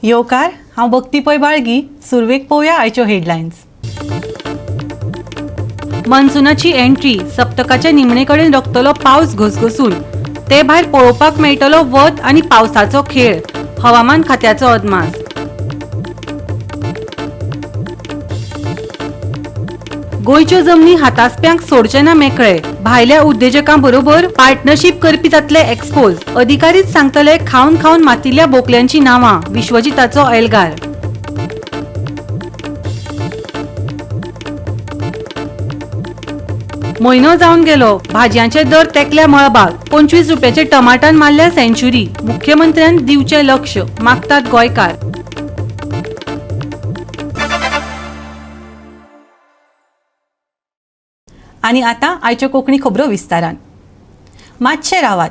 येवकार, हांव भक्ती पै बाळगी. सुरवेक पळोवया आयच्यो हेडलायन्स. मॉन्सुनाची एंट्री, सप्तकाच्या निमणे कडेन रकतलो पावस घसघसून. ते भायर पळोवपाक मेळटलो वत आनी पावसाचो खेळ, हवामान खात्याचो अदमास. गोंयच्यो जमनी हातासप्यांक सोडचे ना मेकळे, भायल्या उद्देजकां बरोबर पार्टनरशीप करपी जातले एक्सपोज, अधिकारीच सांगतले खावन खावन मातिल्ल्या बोकल्यांची नांवां, विश्वजिताचो एल्गार. म्हयनो जावन गेलो, भाजयांचे दर तेकल्या मळबाक, 25 रुपयाचे टमाटान मारल्या सेंच्युरी, मुख्यमंत्र्यान दिवचें लक्ष, मागतात गोंयकार. आनी आतां आयच्यो कोंकणी खबरो विस्तारान. मातशें रावात.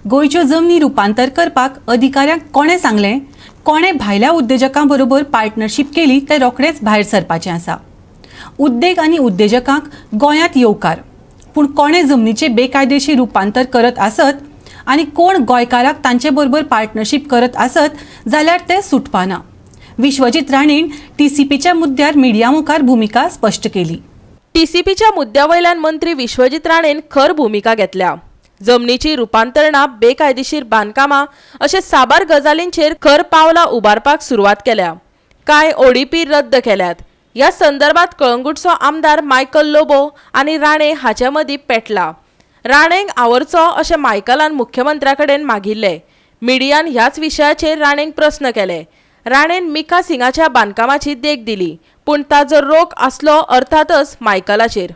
गोंयच्यो जमनी रुपांतर करपाक अधिकाऱ्यांक कोणें सांगलें, कोणें भायल्या उद्देजकां बरोबर पार्टनरशीप केली तें रोखडेंच भायर सरपाचें आसा. उद्देग आनी उद्देजकांक गोंयांत येवकार, पूण कोणें जमनीचें बेकायदेशीर रुपांतर करत आसत आनी कोण गोंयकाराक तांचे बरोबर पार्टनरशीप करत आसत जाल्यार तें सुटपाना. विश्वजीत राणेन टीसीपीच्या मुद्द्यार मिडिया मुखार भुमिका स्पश्ट केली. टीसीपीच्या मुद्द्या वयल्यान मंत्री विश्वजीत राणेन खर भुमिका घेतल्या. जमनीची रुपांतरणां, बेकायदेशीर बांदकामां अशे साबार गजालींचेर खर पावलां उबारपाक सुरवात केल्या. कांय ओडीपी रद्द केल्यात. ह्या संदर्भात कळंगूटचो आमदार मायकल लोबो आनी राणे हाचे मदीं पेटला. राणेंक आवरचो अशें मायकलान मुख्यमंत्र्या कडेन मागिल्लें. मिडियान ह्याच विशयाचेर राणेंक प्रस्न केले. राणेन मिका सिंगाच्या बांदकामाची देख दिली, पूण ताजो रोख आसलो अर्थातच मायकलाचेर.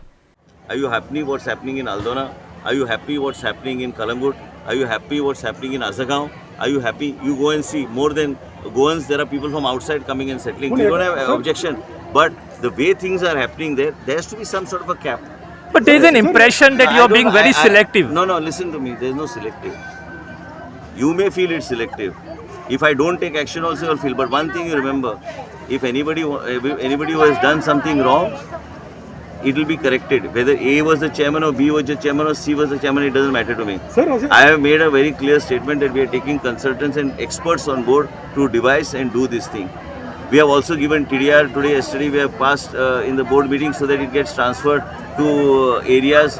Are you happy what's happening in Aldona? Are you happy what's happening in Calangute? Are you happy what's happening in Assagao? Are you happy? You go and see, more than Goans, there are people from outside coming and settling. We don't have objection. But the way things are happening there, there has to be some sort of a cap. But there is an impression that I you are don't being know, very selective. No, no, listen to me. There is no selective. You may feel it's selective. If I don't take action also, you'll feel. But one thing you remember, if anybody who has done something wrong, it will be corrected. Whether A was the chairman or B was the chairman or C was the chairman, it doesn't matter to me. Sir, अशें I have made a very clear statement that we are taking consultants and experts on board to devise and do this thing. We have also given TDR today, yesterday we have passed in the board meeting so that it gets transferred to areas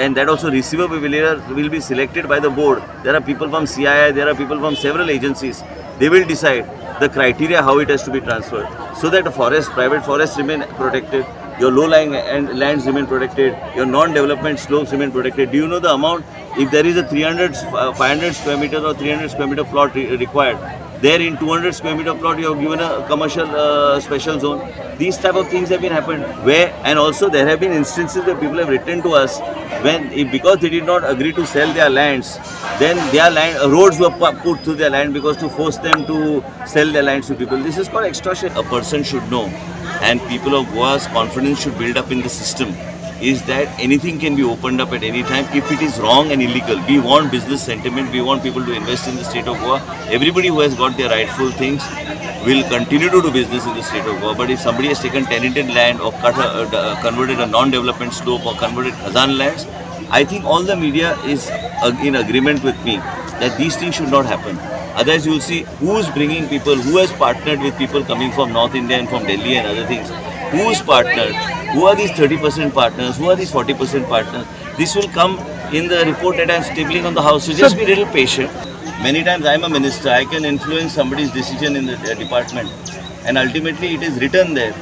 and that also receiver will be selected by the board. There are people from CII, there are people from several agencies. They will decide the criteria how it has to be transferred so that the forest, private forests remain protected, your low-lying and lands remain protected, your non-development slopes remain protected. Do you know the amount? If there is a 300, 500 square meter or 300 square meter plot required, there in 200 square meter plot you have given a commercial special zone. These type of things have been happened where, and also there have been instances where people have written to us when, if, because they did not agree to sell their lands, then their land roads were put through their land because to force them to sell their lands to people. This is called extortion. A person should know, and people of Goa's confidence should build up in the system, is that anything can be opened up at any time if it is wrong and illegal. We want business sentiment, we want people to invest in the state of Goa. Everybody who has got their rightful things will continue to do business in the state of Goa. But if somebody has taken tenanted land or converted a non-development slope or converted Khazan lands, I think all the media is in agreement with me that these things should not happen. Otherwise, you will see who is bringing people, who has partnered with people coming from North India and from Delhi and other things. Who is partnered? Who are these 30% partners? Who are these 40% partners? This will come in the report that I am tabling on the House. So just be a little patient. Many times I am a minister, I can influence somebody's decision in the department. And ultimately it is written there.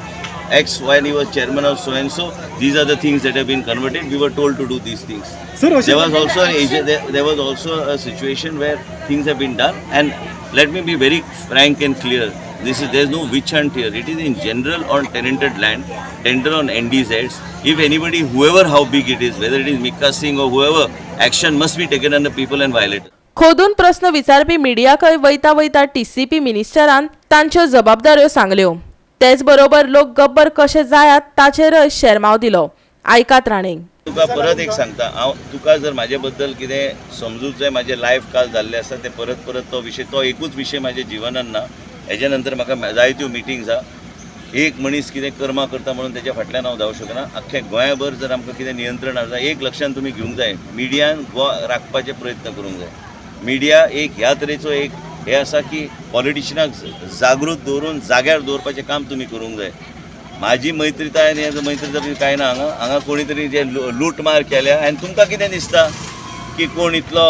X, while he was chairman of so and so, these are the things that have been converted. We were told to do these things. Sir, अशें There was also an agent, there was also a situation where things have been done, and let me be very frank and clear. There is no witch hunt here. It is in general on tenanted land, tender on NDZs. If anybody, whoever, how big it is, whether it is Mika Singh or whoever, action must be taken on the people and violators. खोदून प्रस्न विचारपी मिडियाकय वयता वयता TCP मिनिस्टरान तांच्यो जबाबदाऱ्यो सांगल्यो. तेच बरोबर लोक गब्बर कशे जायात ताचेरय शेरमाव दिलो. आयकात राणेंक. तुका परत एक सांगता हांव, तुका जर म्हाजे बद्दल कितें समजूंक जाय, म्हाजें लायफ काल जाल्लें आसा तें परत परत तो विशय, तो एकूच विशय म्हाज्या जिवनान ना. हेज्या नंतर म्हाका जायत्यो मिटिंग्स आहा. एक मनीस कितें कर्मां करता म्हणून तेज्या फाटल्यान हांव धांवंक शकना. आख्ख्या गोंयाभर जर आमकां कितें नियंत्रण आसा, एक लक्षान तुमी घेवंक जाय, मिडियान गोवा राखपाचे प्रयत्न करूंक जाय. मिडिया एक ह्या तरेचो एक हें आसा की पॉलिटिशनाक जागृत दवरून जाग्यार दवरपाचें काम तुमी करूंक जाय. म्हाजी मैत्रिताय आनी हेजो मैत्रिता बी कांय ना हांगा. हांगा कोणी तरी जे लूटमार केल्या आनी तुमकां कितें दिसता की कोण इतलो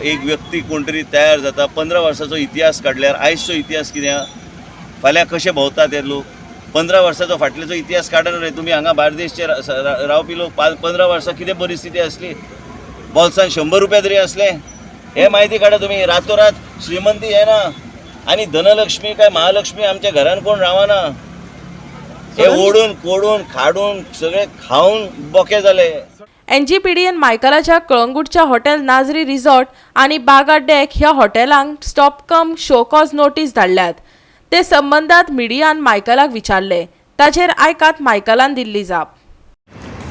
एक व्यक्ती कोण तरी तयार जाता, 15 वर्सांचो इतिहास काडल्यार आयजचो इतिहास कितें आहा, फाल्यां कशे भोंवता ते लोक, 15 वर्सांचो फाटल्याचो इतिहास काडना रे तुमी. हांगा बार्देशचे रावपी लोक 15 वर्सां कितें परिस्थिती आसली, बोल्सान 100 रुपया तरी आसले, हे म्हायती काडा तुमी. रातोरात श्रीमंती येना आनी धनलक्ष्मी काय महालक्ष्मी आमच्या घरान कोण रावना, हे ओडून कोडून खाडून सगळे खावन बोके जाले. एनजीपीडीएन मायकलाच्या कळंगूटच्या हॉटेल नाजरी रिसॉर्ट आनी बागा डेक ह्या हॉटेलांक stop cum show cause notice धाडल्यात. ते संबंदात मिडियान मायकलाक विचारले, ताचेर आयकात मायकलान दिल्ली जाप.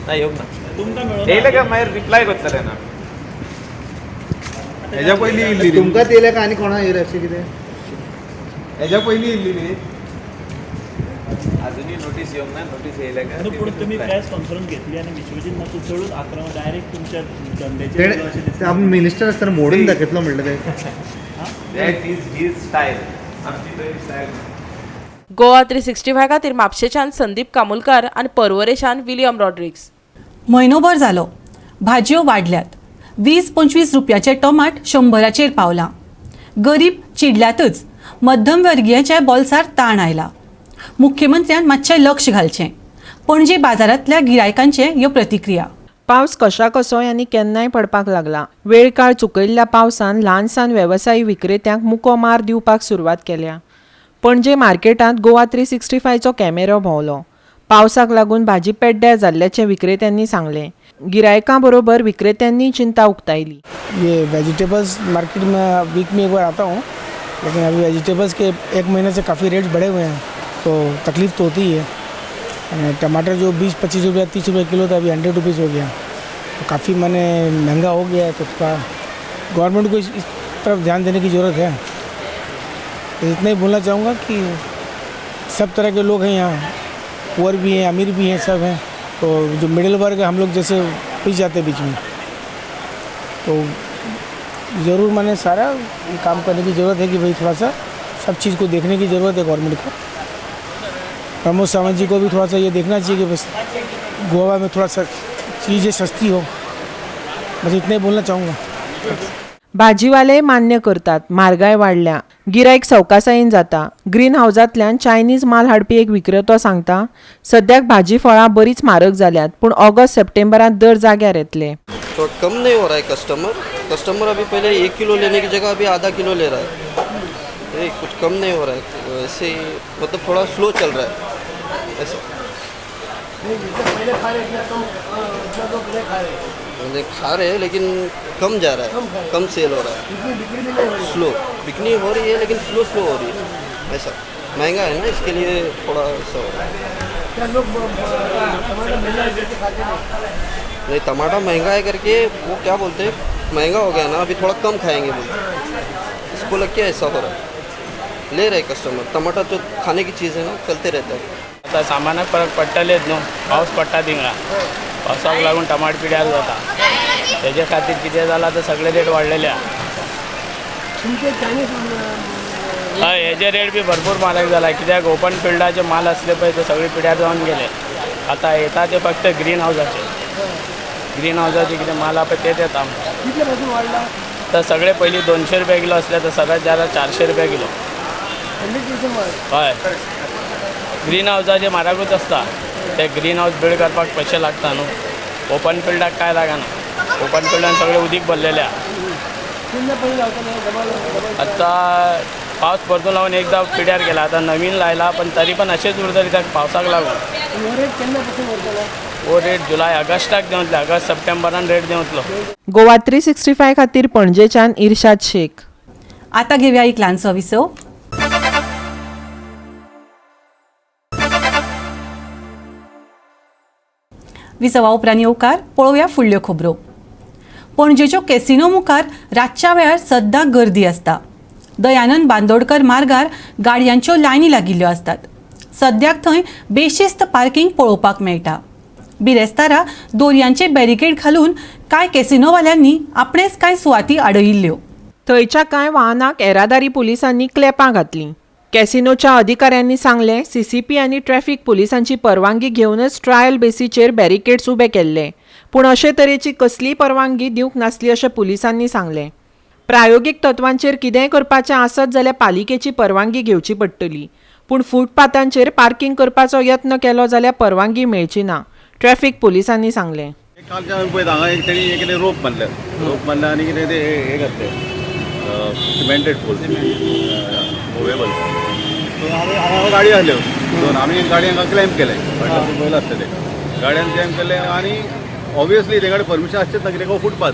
ना येवंक ना, येयले काय मागीर रिप्लाय करतले ना. हेज्या पयलीं इल्ली तुमकांच येयले काय आनी कोणा येयले अशें कितें? हेज्या पयलीं इल्ली न्ही, अजुनूय नोटीस येवंक ना. नोटीस येयले काय पूण तुमी प्रेस कॉन्फरन्स घेतली आनी विश्वजीत मातसो चडूच आक्रमक डायरेक्ट तुमच्या धंद्याचेर अशें दिसता. आमी मिनिस्टर आसतना मोडून दाखयतलो म्हणलें तें. That is his style, आमची तरी स्टायल. गोवा 365 खातीर म्हापशेच्यान संदीप कामुलकार आनी पर्वरेच्यान विलियम रॉड्रिग्स. म्हयनोभर जालो भाजयो वाडल्यात, 20-25 रुपयाचे टोमाट 100 पावलां. गरीब चिडल्यातच, मध्यमवर्गीयाच्या बोल्सार ताण आयला. मुख्यमंत्र्यान मातशें लक्ष घालचें. पणजे बाजारांतल्या गिरायकांचे ह्यो प्रतिक्रिया. पावस कशा कसोय आनी केन्नाय पडपाक लागला. वेळ काळ चुकयल्ल्या पावसान ल्हान सान वेवसायी विक्रेत्यांक मुको मार दिवपाक सुरवात केल्या. पणजे मार्केटांत गोवा 365चो कॅमेरो भोंवलो. पावसाक लागून भाजी पेड्ड्यार जाल्ल्याचें विक्रेत्यांनी सांगलें. गिरायकां बरोबर विक्रेत्यांनी चिंता उक्तायली. ये वेजिटेबल्स मार्केट में वीक में एक बार आता हूँ, लेकिन अभी वेजिटेबल्स के एक महीने से काफ़ी रेट्स बढ़े हुए हैं, तो तकलीफ़ तो होती ही है. टमाटर जो 20-25 रुपया 30 रुपये किलो था, अभी 100 रुपीज़ हो गया, तो काफ़ी मैंने महंगा हो गया है. तो थोड़ा गवर्नमेंट को इस तरफ ध्यान देने की ज़रूरत है. तो इतना ही बोलना चाहूँगा कि सब तरह के लोग हैं यहाँ, पुअर भी हैं, अमीर भी हैं, सब हैं. तो जो मिडिल वर्ग है, हम लोग जैसे पिस जाते हैं बीच में, तो ज़रूर मैंने सारा ये काम करने की ज़रूरत है कि भाई थोड़ा सा सब चीज़ को देखने की ज़रूरत है गवर्नमेंट को. प्रमोद सावंत जी को भी थोड़ा सा ये देखना चाहिए कि बस गोवा में थोड़ा सा चीज़ें सस्ती हो. बस इतना ही बोलना चाहूँगा. भाजीवाले मान्य करतात म्हारगाय वाडल्या, गिरायक सवकासायेन जाता. ग्रीन हावजांतल्यान चायनीज माल हाडपी एक विक्रेतो सांगता, सद्याक भाजी फळां बरीच म्हारग जाल्यात, पूण ऑगस्ट सप्टेंबरांत दर जाग्यार येतले. तो कम नहीं हो रहा है कस्टमर. कस्टमर अभी पहले 1 किलो लेने की जगह अभी आधा किलो ले रहा है. ये कुछ कम नहीं हो रहा है, ऐसे ही मतलब थोड़ा स्लो चल रहा है ऐसा. पहले खा रहे हैं लेकिन कम जा रहा है, कम सेल हो रहा है, स्लो बिकनी हो रही है, लेकिन स्लो स्लो हो रही है ऐसा. महंगा है ना, इसके लिए थोड़ा ऐसा हो रहा है. नहीं, टमाटर महंगा है करके वो क्या बोलते हैं, महंगा हो गया ना अभी थोड़ा कम खाएंगे बोलते, इसको लग के ऐसा हो रहा है. ले रहे कस्टमर, टमाटर तो खाने की चीज़ है ना, चलते रहता है. आतां सामानाक फरक पडटलेच न्हू, पावस पडटा थिंगा, पावसाक लागून टमाट पिड्यार जाता, तेजे खातीर कितें जालां तर सगळे रेट वाडलेले आहा. हय, हेजे रेट बी भरपूर म्हारग जाला, कित्याक ओपन फिल्डाचे माल आसले पळय ते सगळे पिड्यार जावन गेले. आतां येता ते फक्त ग्रीन हावजाचे, ग्रीन हावजाचे कितें माल आहा पळय तेच येता. तर सगळे पयलीं 200 रुपया किलो आसले, तर सगळ्यात जादा 400 रुपया किलो. हय, ग्रीन हावजाचे म्हारगूच आसता, ते ग्रीन हावज बिल्ड करपाक पयशे लागता न्हू, ओपन फिल्डाक कांय लागना. ओपन फिल्डान सगळें उदीक भरलेलें आहा. आतां पावस परतून लागून एकदां पिड्यार गेला, आतां नवीन लायला पण तरी पण अशेंच उरतलें कित्याक पावसाक लागून. हो रेट जुलय ऑगस्टाक देंवतले, ऑगस्ट सप्टेंबरान रेट देंवतलो. गोवा 365 खातीर पणजेच्यान इर्शाद शेख. आतां घेवया एक ल्हानसो विसव. विसवा उपरांत येवकार पळोवया फुडल्यो खबरो. पणजेच्यो कॅसिनो मुखार रातच्या वेळार सद्दां गर्दी आसता. दयानंद बांदोडकर मार्गार गाडयांच्यो लायनी लागिल्ल्यो आसतात. सद्याक थंय बेशिस्त पार्किंग पळोवपाक मेळटा. बिरेस्तारा दोरयांचे बॅरिकेड घालून कांय कॅसिनोवाल्यांनी आपणेच कांय सुवाती आडयिल्ल्यो. थंयच्या कांय वाहनांक येरादारी पुलिसांनी क्लॅपां घातलीं. कॅसिनोच्या अधिकाऱ्यांनी सांगलें, सीसीपी आनी ट्रॅफिक पुलिसांची परवानगी घेवनच ट्रायल बेसीचेर बॅरिकेड्स उबे केल्ले, पूण अशे तरेची कसलीय परवानगी दिवंक नासली अशें पुलिसांनी सांगलें. प्रायोगीक तत्वांचेर कितेंय करपाचें आसत जाल्यार पालिकेची परवानगी घेवची पडटली, पूण फुटपाथांचेर पार्किंग करपाचो यत्न केलो जाल्यार परवानगी मेळची ना, ट्रॅफिक पुलिसांनी सांगलें. कालच्या आमी पळयता हांगा एक तेणी एक कितें रोप बांदले, रोप बांदले आनी कितें ते हे घातले सिमेंटेड पोल मुवेबल. सो आमी हांगा गाडी आहल्यो दोन, आमी गाडी हांगा क्लॅम्प केले, पयलें आसतलें ते गाडयेन क्लॅम्प केले आनी ऑब्वियसली तें कडेन परमिशन आसचेच ना कित्याक हो फुटपाथ,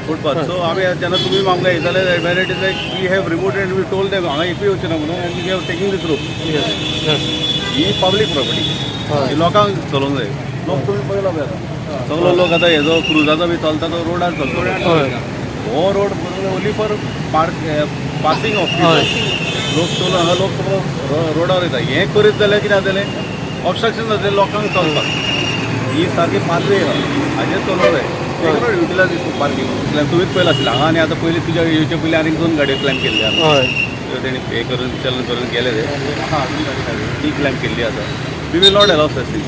फुटपाथ. सो आमी जेन्ना तुमी आमकां येयले जाल्यार when it is like we have removed and we told them हांगा एकूय येवचें ना म्हणून and we have taking this rope. He public property, ही लोकांक चलोवंक जाय. लोक तुमी पळयला पळय आतां सगलो लोक आतां हेजो क्रुजाचो बी चलता तो रोडार चलता. हो road only for park passing of लोक चलून हांगा लोक सगलो रोडार वयता. हें करीत जाल्यार कितें जातलें, ऑबस्ट्रक्शन जातलें लोकांक चलपाक. ही सारकी पाथवे आहा, हाजेर चलोवंक जाय. युटिलायज पार्किंग तुमीच पळयलां आसतलें हांगा. आनी आतां पयलीं तुज्या येवचे पयलीं आनीक दोन गाडयो क्लॅम्प केल्ली आसा, त्यो तेणी हे करून चलन करून गेले ते. आहा अजून गाडी आहा ती क्लॅम्प केल्ली आसा. We will not allow such thing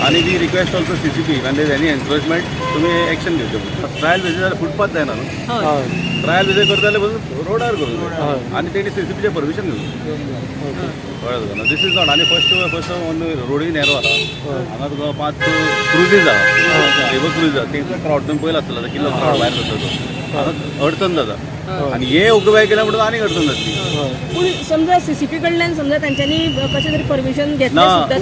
आनी we request also CCP when there any encroachment तुमी एक्शन घेवचें. ट्रायल बेजीस जाल्यार फुटपाथ जायना न्हू, ट्रायल बेजीस करता जाल्यार पसून रोडार करूंक जाय आनी तेणी सीसीपीचें परमिशन घेवचें. कळ्ळें तुका न्हू? This is not. आनी फर्स्ट फर्स्ट ऑन रोडूय नॅरो आहा हांगा. तुका 5 क्रुजीज आहा, लेबर क्रुज आहा, तेंचो क्रावड तुमी पयलो आसतलो कितलो क्रावड भायर सरता तो. हांगा अडचण जाता आनी हे ओक्युपाय केल्या म्हणटकच आनीक अडचण जातली. पूण समजा सीसीपी कडल्यान समजा तांच्यांनी कशें तरी परमिशन घेतलें ना सुद्दां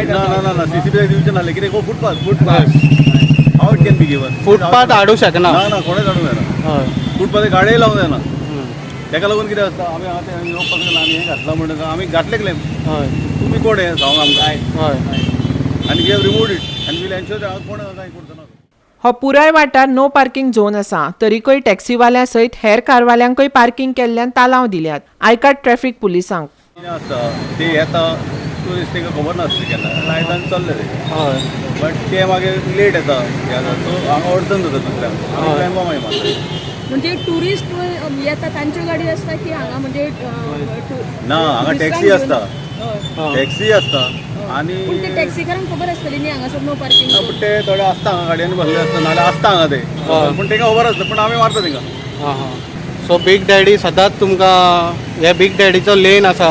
ना ना ना, सीसीपी दिवचें नासलें कित्याक हो footpath, footpath how it can be given? Footpath हाडूंक शकना. ना ना, कोणेच हाडूंक जायना फुटपाथ, गाडये लावंक जायना. तेका लागून कितें आसता, आमी हांगा ते येवपाक लागला आमी हें घातलां म्हणटकच आमी घातले क्लेम, तुमी कोण हें सांगूंक आमकां? आनी we have removed it आनी वील एन्श्योर हांगा कोण कांय करचो ना. हो पुराय वाठार नो पार्किंग झोन आसा, तरीकय टॅक्सीवाल्यां सयत हेर कारवाल्यांकय पार्किंग केल्ल्यान तालांव दिल्यात. आयकात ट्रॅफिक पुलिसांक. कितें आसता ते येता ट्युरिस्ट, तांकां खबर नासता केन्ना लायता आनी चल्ले ते, बट ते मागीर लेट येता. सो हांगा अडचण जाता दुसऱ्यांक, आमी क्लॅम्पां मागीर मारता. म्हणजे ट्युरिस्ट येता तांच्यो गाडी आसता की हांगा म्हणजे ना, हांगा टॅक्सी आसता, टॅक्सी आसता आनी पूण ते टॅक्सीकारांक खबर आसतली न्ही हांगासर नो पार्किंग. पूण ते थोडे आसता हांगा गाडयांनी बसले आसता, नाल्यार आसता हांगा ते, पूण तांकां खबर आसता, पूण आमी मारता तांकां. सो बीग डॅडी सदांच तुमकां हे बीग डॅडीचो लेन आसा,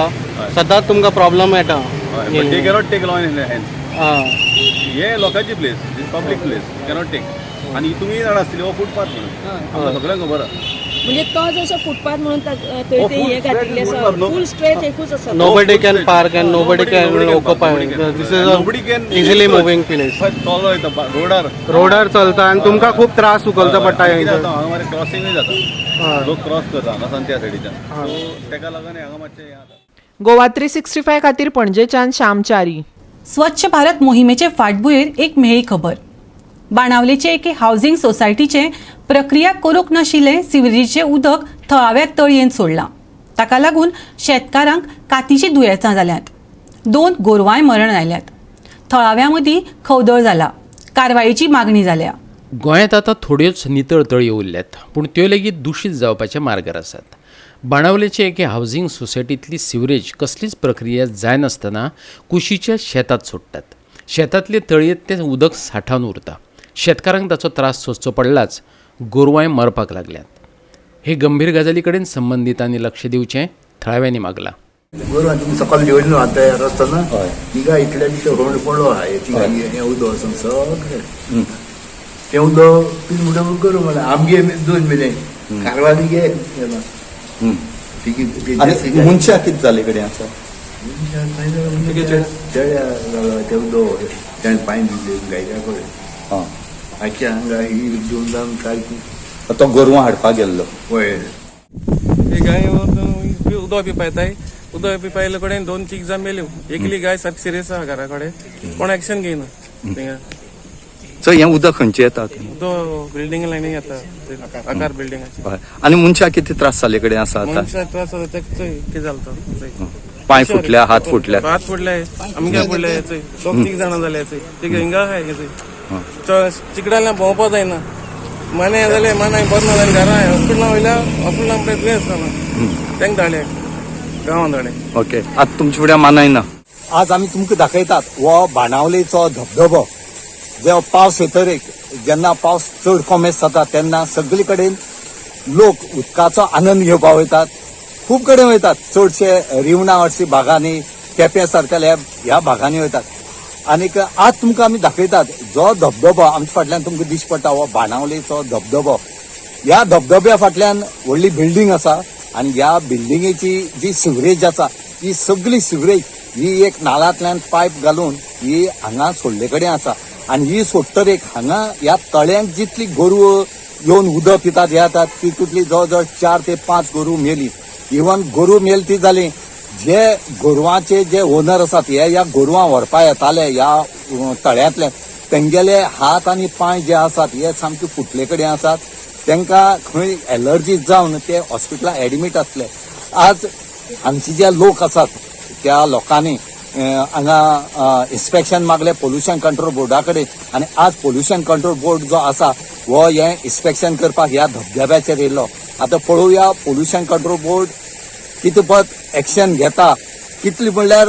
सदांच तुमकां प्रॉब्लम येता. But they cannot take law in hands. हे लोकांची place, this public place, cannot take. आनी तुमी जाणा आसतली हो फुटपाथ म्हणून आमकां सगळ्यांक खबर आसा. म्हणजे तो जसो फुटपाथ म्हणून थंय ते हे घातिल्ले आसा, फूल स्ट्रेच एकूच आसा. Nobody can park and nobody can occupy. This is a easily moving place. चलो वयता रोडार, रोडार चलता आनी तुमकां खूब त्रास उखलचो पडटा. हांगा मरे क्रॉसिंगूय जाता, लोक क्रॉस करता हांगा सान त्या सायडीच्यान, सो तेका लागून हांगा मातशें हें जाता. गोवा 365 खातीर पणजेच्यान श्याम च्यारी. स्वच्छ भारत मोहिमेचे फाटभुंयेर एक म्हेळी खबर. बाणावलेचे एके हावसिंग सोसायटीचे प्रक्रिया करूंक नाशिल्लें सिवरेजीचें उदक थळाव्या तळयेन सोडलां. ताका लागून शेतकारांक कातीचीं दुयेंसां जाल्यांत. 2 गोरवांय मरण आयल्यात. थळाव्यां मदीं खवदळ जाला, कारवायेची मागणी जाल्या. गोंयांत आतां थोड्योच नितळ तळयो उरल्यात, पूण त्यो लेगीत दुशीत जावपाच्या मार्गार आसात. बाणावलेचे एके हावसिंग सोसायटींतली सिवरेज कसलीच प्रक्रिया जायनासतना कुशीच्या शेतांत सोडटात. शेतांतले तळयेंत तें उदक सांठोवन उरता. शेतकारांक ताचो त्रास सोंसचो पडलाच, गोरवांय मरपाक लागल्यात. हे गंभीर गजाली कडेन संबंदितांनी लक्ष दिवचें थळाव्यांनी मागलां. गोरवां तुमी सकाळ जेवण न्हू आतां रस्तो तिगा इतल्या भितर होंड पडलो आहा, तिगा हें उदक वचून सगळें तें उदक पीन म्हणटकूच गोरवां म्हणल्यार आमगे 2 मेले कारवाली गे. मनशां कितें जाले कडेन आसा? चेड्या तें उदक तेणें पांय दिले गायच्या कडेन आख्या हांगा ही दोन जावन सारकी. तो गोरवां हाडपाक गेल्लो. वय ही गाय उदक पिपायताय, उदक पिपायले कडेन 2 3 जाण मेल्यो. एकली गाय सारकी सिरियस आहा घरा कडेन, कोण एक्शन घेयना थिंगा. सो हें उदक खंयचें येता? उदक बिल्डींग लायनी येता, आकार बिल्डिंगाचे. आनी मनशाक कितें त्रास जाल्ले कडेन आसा आतां? मनशाक त्रास जाता तेका कितें जाता तो, पांय फुटल्या, हात फुटल्या, हात फुटले, आमगे फुडले, 2 3 जाणां जाले, तिगा हिंगा आहाय, चिकडाल्यान भोंवपा जायना. मानाय जाले, मानाय बरें ना जालें, घरा हॉस्पिटलां वयल्या, हॉस्पिटलां पळय दुयेंस जालां, तांकां धाडले गांवांत धाडले. ओके, आतां तुमच्या फुड्यान मानाय ना. आज आमी तुमकां दाखयतात हो बाणावलेचो धबधबो. जेव्हा पावस येतरेक जेन्ना पावस चड कोमेस जाता तेन्ना सगळे कडेन लोक उदकाचो आनंद घेवपाक वयतात, खूब कडेन वयतात, चडशे रिवणा अशी भागांनी, केप्यां सारकेल्या ह्या भागांनी वयतात. आनीक आज तुमकां आमी दाखयतात जो धबधबो आमच्या फाटल्यान तुमकां दिश्टी पडटा हो बाणावलेचो धबधबो. ह्या धबधब्या फाटल्यान व्हडली बिल्डींग आसा आनी ह्या बिल्डिंगेची जी सिवरेज आसा ही सगळी सिवरेज ही एक नालांतल्यान पायप घालून ही हांगा सोडले कडेन आसा. आनी ही सोडटरेक हांगा ह्या तळ्यांक जितली गोरवां येवन उदक पितात हे येतात तितूंतली जवळ जवळ 4 ते 5 गोरवां मेली. इवन गोरवां मेली ती जाली, जे गोरवांचे जे ओनर आसात हे ह्या गोरवां व्हरपा येताले ह्या तळ्यांतले, तेंगेले हात आनी पांय जे आसात हे सामके फुटले कडेन आसात, तांकां खंय एलर्जी जावन ते हॉस्पिटलांत एडमीट आसले. आज हांगचे जे लोक आसात त्या लोकांनी हांगा इन्स्पेक्शन मागलें पोल्युशन कंट्रोल बोर्डा कडेन आनी आज पोल्युशन कंट्रोल बोर्ड जो आसा हो हें इन्स्पेक्शन करपाक ह्या धबधब्याचेर येयल्लो. आतां पळोवया पोल्युशन कंट्रोल बोर्ड कितें पद एक्शन घेता, कितली म्हणल्यार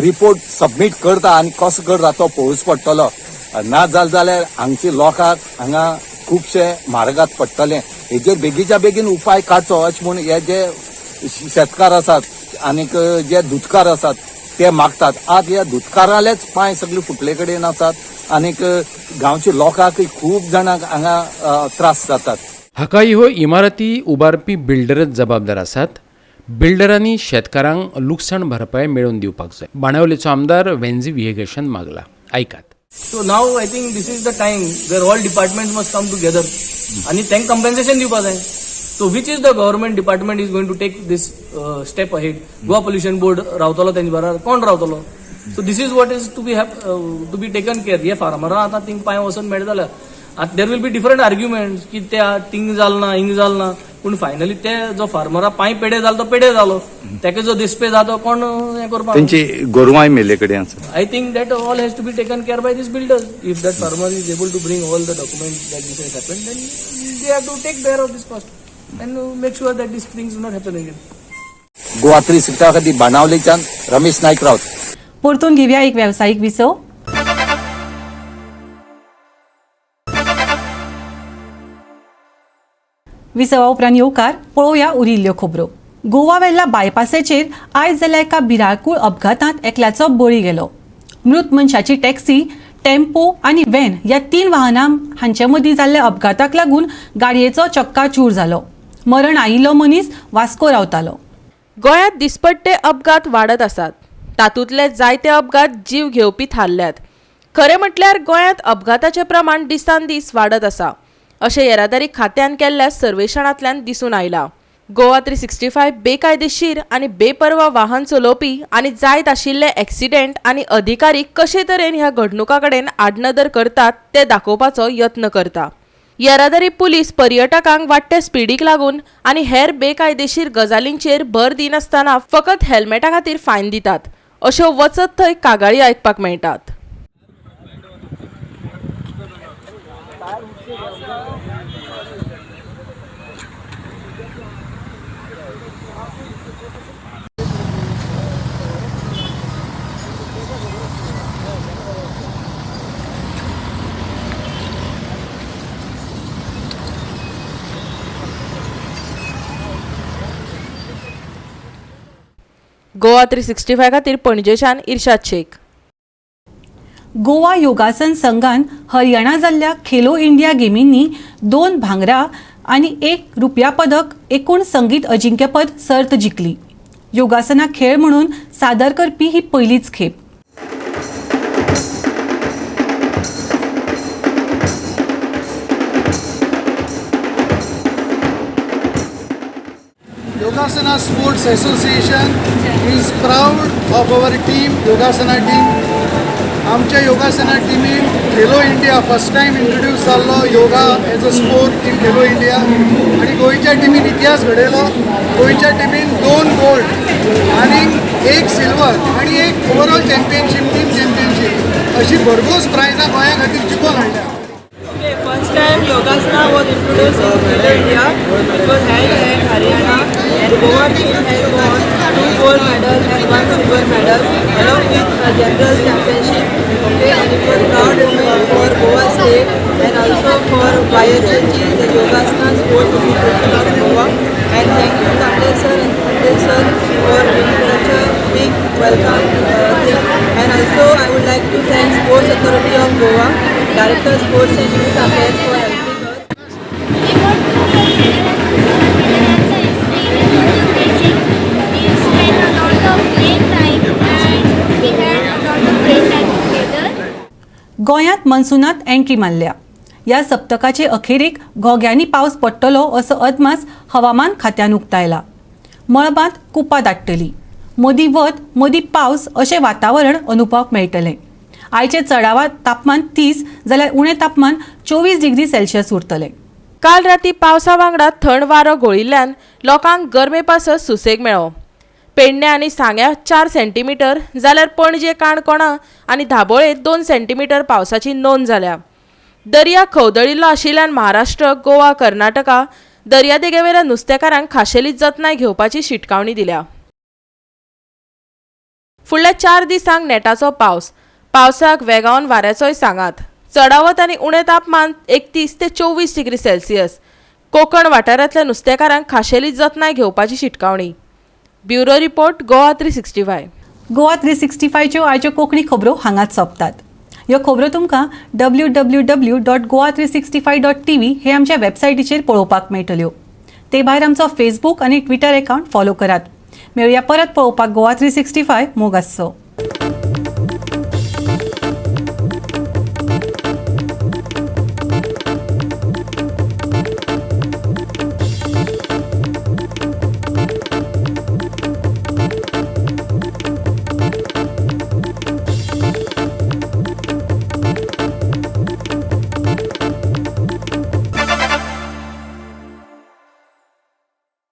रिपोर्ट सबमीट करता आनी कसो करता तो पळोवचो पडटलो. ना जालें जाल्यार हांगचे लोकांक हांगा खुबशे म्हारगात पडटले. हेजेर बेगीच्या बेगीन उपाय काडचो अशें म्हूण हे जे शेतकार आसात आनीक जे दुदकार आसात ते मागतात. आज ह्या दुदकारालेच पांय सगळे फुटले कडेन आसात आनीक गांवच्या लोकांकय खूब जाणांक हांगा त्रास जातात. हाका ह्यो इमारती उबारपी बिल्डरच जबाबदार आसात. बिल्डरांनी शेतकारांक लुकसाण भरपाय मेळोवन दिवपाक जाय. बाणावलेचो आमदार वेन्झी व्हिएगेशन मागला, आयकात. So now I think this is the time where all departments must come together आनी तांकां कंपेन्सेशन दिवपा जाय. So which is the government department is going to take this step ahead? Goa pollution board रावतलो तेंचे बराबर, कोण रावतलो? So this is what is to be taken care. हे फार्मरां आतां थिंग पांय वचून मेळटा जाल्यार आतां there will be different arguments की ते थिंग जाल ना, हिंग जाल ना, पूण फायनली ते जो फार्मरा पांय पेडे जालो तो पेडे जालो, तेका जो दिसपे जातो कोण हें करपाक तेंची गोरवांय मेल्ले कडेन आसा. I think that all has to be taken care by these builders. If that farmer is able to bring all the documents that this has happened, then they have to take care of this cost and make sure that these things do not happen again. Goa 360 खातीर बाणावलेच्यान रमेश नायक रावत. परतून घेवया एक वेवसायीक विसव. विसवा उपरांत येवकार पळोवया उरिल्ल्यो खबरो. गोवा वेल्ला बायपासाचेर आयज जाल्ल्या एका भिरांकूळ अपघातांत एकल्याचो बळी गेलो. मृत मनशाची टॅक्सी, टेम्पो आनी व्हॅन ह्या 3 वाहनां हांचे मदीं जाल्ल्या अपघाताक लागून गाडयेचो चक्काचूर जालो. मरण आयिल्लो मनीस वास्को रावतालो. गोंयांत दिसपट्टे अपघात वाडत आसात. तातूंतले जायते अपघात जीव घेवपी थारल्यात. खरें म्हटल्यार गोंयांत अपघाताचें प्रमाण दिसान दीस वाडत आसा अशें येरादारी खात्यान केल्ल्या सर्वेक्षणांतल्यान दिसून आयलां. गोवा 365 बेकायदेशीर आनी बेपर्वा वाहन चलोवपी आनी जायत आशिल्ले एक्सिडेंट आनी अधिकारी कशे तरेन ह्या घडणुकां कडेन आडनदर करतात ते दाखोवपाचो यत्न करता. येरादारी पुलीस पर्यटकांक वाडटे स्पिडीक लागून आनी हेर बेकायदेशीर गजालींचेर भर दिनासतना फकत हेल्मेटा खातीर फायन दितात अश्यो वचत थंय कागाळी आयकपाक मेळटात. गोवा 365 खातीर पणजेच्यान इर्शाद शेख. गोवा योगासन संघान हरियाणा जाल्ल्या खेलो इंडिया गेमींनी 2 भांगरा आनी 1 रुपया पदक एकूण संगीत अजिंक्यपद सर्त जिखली. योगासना खेळ म्हणून सादर करपी ही पयलीच खेप. Yogasana Sports Association is proud of our team, Yogasana team. आमच्या योगासना टीमीन Khelo India first time introduce जाल्लो yoga as a sport in Khelo India आनी गोंयच्या टिमीन इतिहास घडयलो. गोंयच्या टिमीन 2 गोल्ड आनी 1 सिल्वर आनी 1 ओवरऑल चॅम्पियनशीप, टीम चॅम्पियनशीप अशी भरघोस प्रायजां गोंया खातीर जिखून हाडल्या. Okay, first time Yogasana was introduced in Khelo India. It was held at Haryana and Goa team has won 2 gold medals and 1 silver medal along with a general championship. Okay, and it was proud moment for Goa state and also for YSHE, the Yogasana Sports Association of Goa. And thank you Kamble sir and Kamble sir for giving such a big welcome thing. And also I would like to thank Sports Authority of Goa, Director Sports and Youth Affairs for helping us. We got 2 gold medal and 2 silver medal and the experience was amazing. We spent a lot of great time and we had a lot of great time together. गोंयांत मनसुनात entry मारल्या. ह्या सप्तकाचे अखेरेक घोग्यांनी पावस पडटलो असो अदमास हवामान खात्यान उक्तायला. मळबांत कुपां दाट्टली, मदीं वत मदीं पावस अशें वातावरण अनुभवाक मेळटलें. आयचें चडावत तापमान 30 जाल्यार उणें तापमान 24 डिग्री सेल्सियस उरतलें. काल राती पावसा वांगडा थंड वारो घोळिल्ल्यान लोकांक गरमे पासत सुसेग मेळ्ळो. पेडणे आनी सांग्या 4 सेंटीमिटर जाल्यार पणजे, काणकोणा आनी धाबोळे 2 सेंटीमिटर पावसाची नोंद जाल्या. दर्या खवदळिल्लो आशिल्ल्यान महाराष्ट्र, गोवा, कर्नाटका दर्यादेगेवेल्या नुस्तेकारांक खाशेली जतनाय घेवपाची शिटकावणी दिल्या. फुडल्या 4 दिसांक नेटाचो पावस, पावसाक वेगावन वाऱ्याचोय सांगात. चडावत आनी उणें तापमान 31 ते 24 डिग्री सेल्सियस. कोकण वाठारांतल्या नुस्तेकारांक खाशेली जतनाय घेवपाची शिटकावणी. Bureau report, Goa 365. Goa 365च्यो आयच्यो कोंकणी खबरो हांगाच सोंपतात. ह्यो खबरो तुमकां www.goa365.tv हे आमच्या वेबसायटीचेर पळोवपाक मेळटल्यो. ते भायर आमचो फेसबूक आनी ट्विटर एकावंट फॉलो करात. मेळुया परत पळोवपाक गोवा 365. मोग आसचो.